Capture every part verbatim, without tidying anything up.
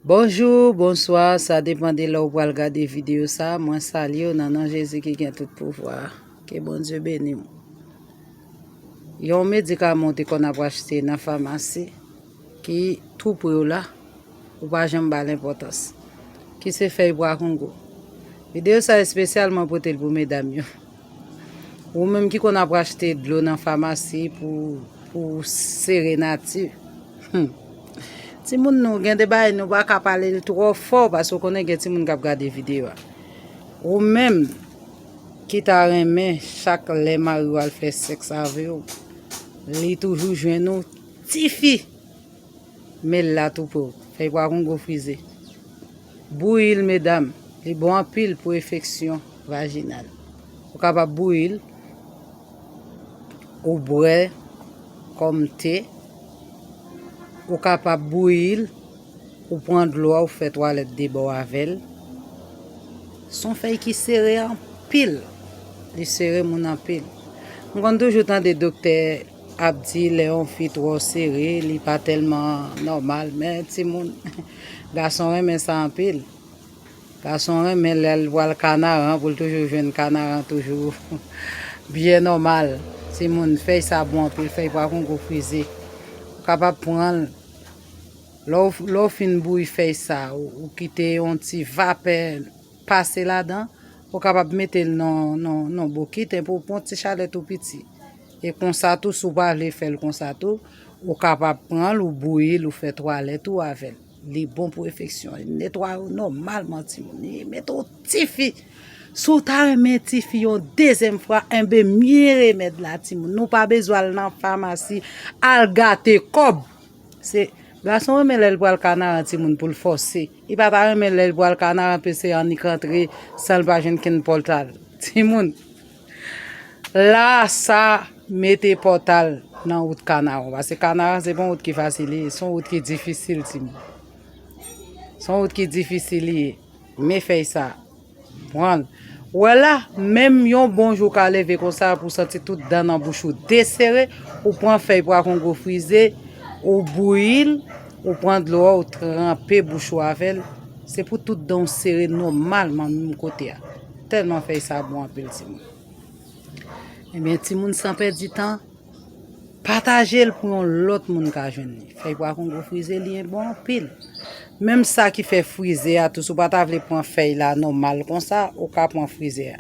Bonjou, bonswa, sa depann de lè w pral gade videyo sa. Mwen salye w nan non Jezi ki gen tout pouvwa. Ke Bondye beni w. Yon medikaman w te konn ap achte nan famasi ki tou pre w la, ou pa janm ba l enpòtans, ki se fèy pwa kongo. Videyo sa espesyalman pote l pou medam yo. Ou menm ki konn ap achte dlo nan famasi pou, pou sere nati. Hmm. Timoun nou, gen de bagay nou pa ka pale l twò fò, paske w konnen gen timoun k ap gade videyo a. Ou menm ki ta renmen chak lè mari w al fè sèks avè w, li toujou jwenn ou tifi. Men l la tou pre w. Fèy pwa kongo frize. Bouyi l, medam. Li bon anpil pou enfeksyon vajinal. Ou kapab bouyi l, ou bwè kòm te. Ou kapab bouyi l, ou pran dlo a, ou fè twalèt deba w avè l. Se yon fèy ki sere anpil. Li sere moun anpil. M konn toujou tande doktè ap di lè yon fi twò sere, li pa tèlman nòmal, men timoun, gason renmen sa anpil. Gason renmen lè l pral kanaran, pou l toujou jwenn kanaran toujou byen nòmal. Timoun, fèy sa bon anpil, fèy pwa kongo frize. Ou kapab pran l, lè w, lè w fin bouyi fèy sa, ou, ou kite yon ti vapè pase ladan, ou kapab mete l nan, nan, nan bokit, epi w pran yon ti chalè tou piti. E konsa tou, si w pa vle fè l konsa tou, ou kapab pran l, ou bouyi l, ou fè twalèt ou avè l. Li bon pou enfeksyon, li netwaye w nòmalman, timoun. Li mete w tifi. Si w ta renmen tifi yon dezyèm fwa, enben, men remèd la, timoun. Nou pa bezwen al nan famasi, al gate kòb. Se, gason renmen lè l pral kanaran timoun pou l fòse. Li pa ta renmen lè l pral kanaran, pase annik rantre san l pa jwenn kenn pòtal. Timoun, la sa mete pòtal nan wout kanaran. Pase kanaran se pa yon wout ki fasil li ye, se yon wout ki difisil, timoun. Se yon wout ki difisil li ye. Men fèy sa. Pran l. Ou wè la, menm yon bon jou w ka leve konsa pou w santi tout dan nan bouch ou desere, ou pran fèy pwa kongo frize, ou bouyi l, ou pran dlo a, ou tranpe bouch ou avè l. Se pou tout dan w sere nòmalman menm kote a. Tèlman fèy sa bon anpil, timoun. Ebyen, timoun, san pèdi tan, pataje l pou yon lòt moun ka jwenn li. Fèy pwa kongo frize, li bon anpil. Menm sa ki fè frize a tou, si w pa ta vle pran fèy la nòmal konsa, ou ka pran frize a.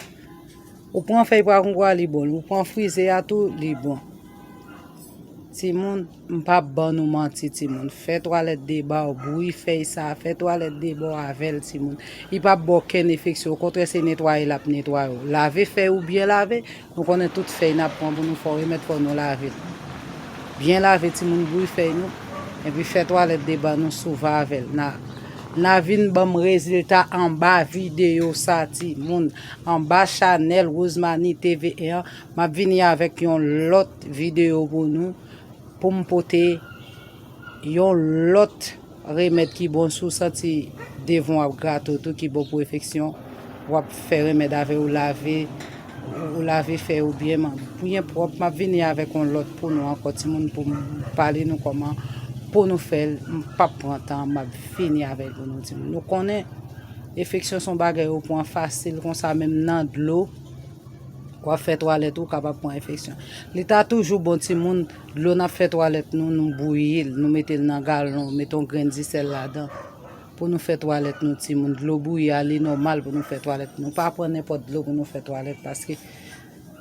Ou pran fèy pwa kongo a, li bon. Ou pran frize a tou, li bon. Timoun, m p ap ban nou manti, timoun. Fè twalèt deba w, bouyi fèy sa, fè twalèt deba w avè l, timoun. Li p ap ba w okenn enfeksyon, okontrè, se netwaye l ap netwaye w. Lave fèy ou byen lave, nou konnen tout fèy n ap pran pou nou fè w remèd, fò nou lave l. Byen lave, timoun, bouyi fèy nou, epi fè twalèt deba nou souvan avè l. N a, n a vin ban m rezilta anba videyo sa, timoun. Anba chanèl Rosemanie T V an, m ap vini avèk yon lòt videyo pou nou, pou m pote yon lòt remèd ki bon. Si w santi devan w ap grate w tou, ki bon pou enfeksyon, w ap fè remèd avè w, lave, ou lave fèy ou byen, byen pwòp. M ap vini avèk yon lòt pou nou ankò, timoun, pou m pale nou kòman pou nou fè l. M p ap pran tan, m ap vini avè l pou nou, timoun. Nou konnen enfeksyon se yon bagay ou pran fasil konsa, menm nan dlo, w ap fè twalèt ou kapab pran enfeksyon. Li ta toujou bon, timoun, dlo n ap fè twalèt nou, nou bouyi l, nou mete l nan galon, mete yon grenn disèl ladan pou nou fè twalèt nou, timoun. Dlo bouyi a, li nòmal pou nou fè twalèt nou. Pa pran nenpòt dlo pou nou fè twalèt, paske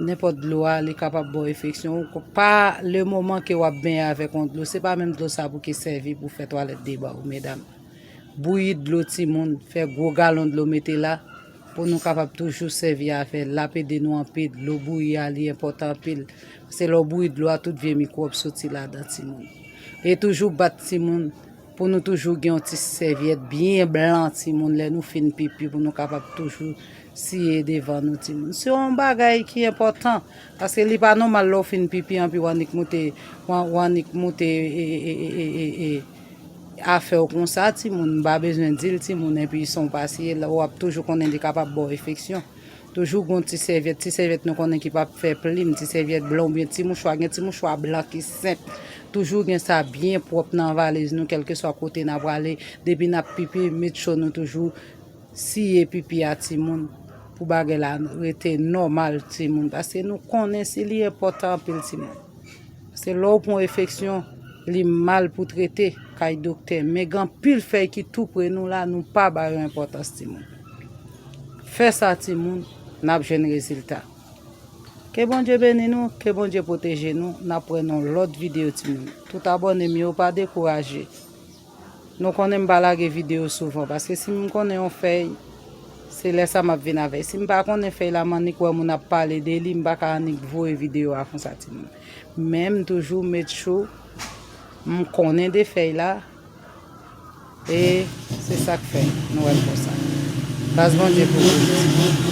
nenpòt dlo a, li kapab ba w enfeksyon. Ou pa, le moman ke w ap benyen avèk yon dlo, se pa menm dlo sa pou ki sèvi pou fè twalèt deba w, medam. Bouyi dlo, timoun, fè gwo galon dlo mete la, pou nou kapab toujou sèvi avè l. L ap ede nou anpil. Dlo bouyi a, li enpòtan anpil. Paske lè w bouyi dlo a, tout vye mikwòb soti ladan, timoun. E toujou bat, timoun, pou nou toujou gen yon ti sèvyèt byen blan, timoun, lè nou fin pipi, pou nou kapab toujou siye devan nou, timoun. Se yon bagay ki enpòtan, paske li pa nòmal lè w fin pipi, anpi w annik moute, w an-, w annik moute, e, e, e, e, e, e, afè w konsa, timoun, m pa bezwen di l, timoun, epi san w pa siye l, w ap toujou konnen li kapab ba w enfeksyon. Toujou gon ti sèvyèt, ti sèvyèt nou konnen ki p ap fè plim, ti sèvyèt blan oubyen ti mouchwa, gen ti mouchwa blan ki senp. Toujou gen sa byen pwòp nan valiz nou, kèlkeswa kote n ap prale. Depi n ap pipi, met cho nou toujou siye pipi a timoun pou bagay la rete nòmal timoun. Paske nou konnen si li enpòtan anpil timoun. Paske lè w pran enfeksyon, li mal pou trete kay doktè. Men gen anpil fèy ki tou pre nou la, nou pa ba yo enpòtans timoun. Fè sa timoun, n ap jwenn rezilta. Ke Bondye beni nou, ke Bondye pwoteje nou, n ap wè nan lòt videyo timoun. Tout abòne m yo, pa dekouraje. Nou konnen m pa lage videyo souvan, paske si m konnen yon fèy, se lè sa m ap vin avè l. Si m pa konnen fèy la, m annik wè moun ap pale de li, m pa ka annik voye videyo a konsa timoun. Men m toujou met cho, m konnen de fèy la, e se sa k fè nou wè l konsa. Gras Bondye pou ou.